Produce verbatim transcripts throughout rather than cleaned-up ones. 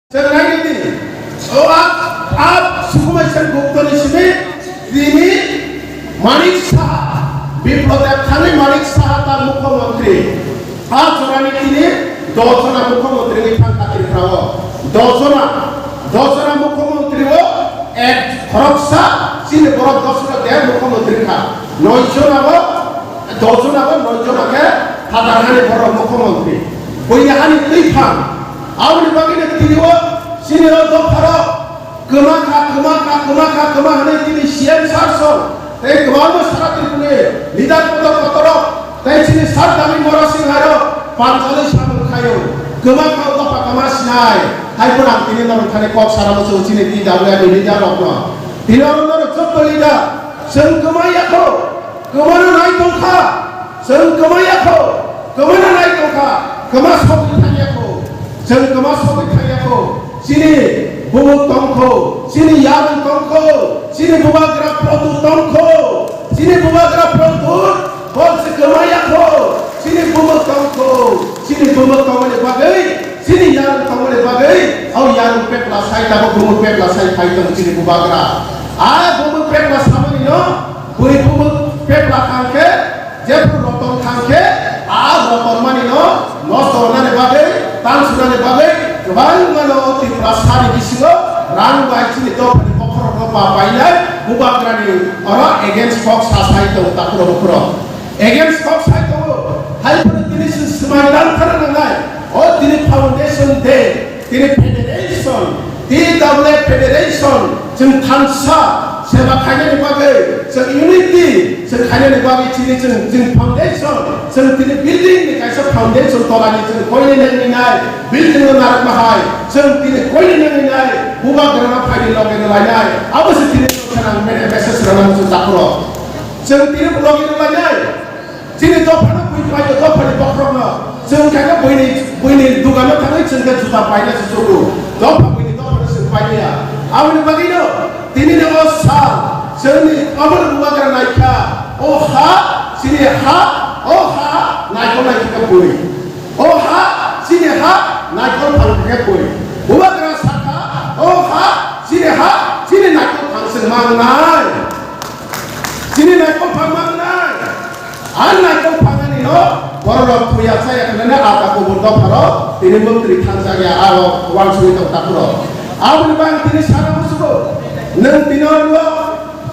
Chwng naidi, o a, a Sukumai Sen Guptani simi tini Manik Saha, Biplab Deb thani Manik Saha ta Mukhyamantri. A jorani tini dos jona Mukhyamantri ni thangkha Tripura o. Dos jona, dos jona Mukhyamantri o ek khoroksa chini borok dos jona de Mukhyamantri kha. Noi jona o, dos jona o noi jona khe phatar hani borok Mukhyamantri. Buini hani twi phang. Aboni bagwi no tini o chini o dopharo kwma kha, kwma kha, kwma kha, kwma hwnwi tini C M sir song tei kwbangma sara Tripurani leader kotor kotorrok tei chini sir Dami Mora Singha rok panjali samung khaio. Kwma kha o dopha kwma sinai. Hai phano ang tini norok thani kok sana muchungo chini T W R ni leader rokno. Tini oro norok joto leader chwng kwma ya kho. Kwmano nai tongkha, chwng kwma ya kho, kwmano nai tongkha, kwma sogwi thang ya kho, chwng kwma sogwi thang ya kho, chini bumuk tong kho, chini yarwng tong kho, chini bubagra Pradyut tong kho, chini bubagra Pradyut bo se kwma ya kho, chini bumuk tong kho, chini bumuk tongmani bagwi, chini yarwng tongmani bagwi, o yarwng pepla sai tabuk bumuk pepla sai phai tong chini bubagra. A bumuk pepla samani no, bui bumuk pepla thang khe, jephru roton thang khe, a roton mani no nosto rwnani bagwi, tang sunani bagwi, kwbangma no Tiprasa ni bisingo rang bai chini dophani bokhorok no pa painai, bubagra ni oro against kok sa sai tong takhuro bukhuro. Against kok sai tongo, hai phano tini se swmai tang thana nangnai. O tini foundation day, tini federation, T W F federation, chwng thansa seba khainani bagwi, chwng unity, chwng khainani bagwi chini chwng, chwng foundation, chwng tini building ni kaisa foundation tolani chwng koine nangni nai, building no narwkma hai, chwng tini koine nangni nai, bubagra no phaidi loge no lainai, abo se tini chwng khanang mene message rwna muchung takhuro. Chwng tini loge no lainai. Chini dophano bui paio, dophani bokhorokno. Chwng khe buini, buini dugano thangwi chwng khe juta paina se chugo. Dopha buini dophano chwng pailiya. Aboni bagwino tini ni o sal chwngni omono bubagra naikha. O ha, chini ha, o ha, naikol naikha khe bui. O ha, chini ha, naikol phang khe bui. Bubagra sakha, o ha, chini ha, chini naikol phang chwng mangnai. Chini naikol phang mangnai. A naikol phangnani no borok rok thuya chaya hwnwi a ta kubun dopharo tini mantri thangjakya aro uansugwi tong takhuro. Aboni bagwi tini sana musugo. Nwng tini o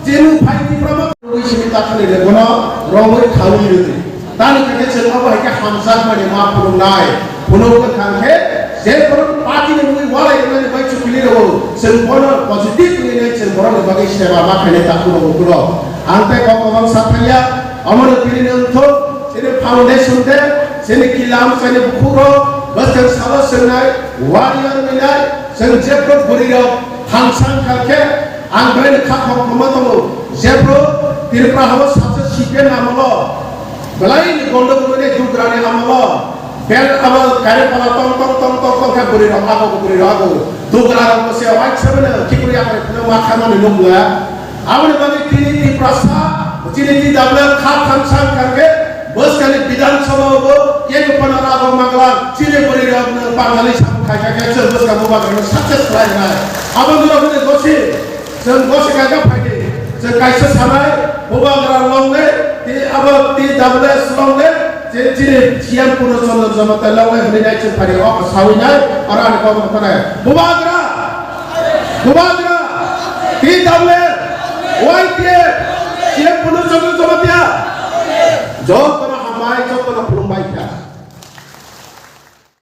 chini phai Tipra ma rwgwi simi takhani le bono romwi khawi rwdi. Tani khe chwng abo hai khe hamjakmani ma phunuknai. Phunuk wngkha khe je borok party ni wngwi walai rwnani bai chukli rwo, chwng bono positive wngwi nai chwng borokni bagwi seba ma khainai takhuk rwo ukulok. Ang tei kok kwbang sa thangya, omono tini wngthok, chini foundation day, chini kila amchaini bukhukrok, bwskang salo swngnai, warrior wngwi nai, chwng jephru bwrwirok hamsa wngkha khe, ang belai no kha khorokma tongo, jephru Tripura hao saksa C P M amolo, belai ni gondo gondo ni dugra ni amolo, Bel abo kare pala tong tong tong tong tong khe bwrwi rok ago, bwrwi rok ago. Dugra rok bo se white seven khikuri ago phano ma khamani nukla. Aboni bagwi tini Tiprasa, chini T W F kha thamsa wngkha khe bwskani Bidhan Sabha o bo kebo phano rago mangla, chini bwrwi rok no Bangali samung khai kha khe chwng bwskang bubagra no success khlai nai. Abo norok hwnwi gosi. Chwng gosi kaisa phaidi, chwng kaisa sanai, bubagra longle, ti abo ti W S longle, je chini C M Purno Chandra Jamatia longle hwnwi nai chwng phaidi o sawi nai, oro ani kok rok khanai. Bubagra! Bubagra! T W F, Y T F,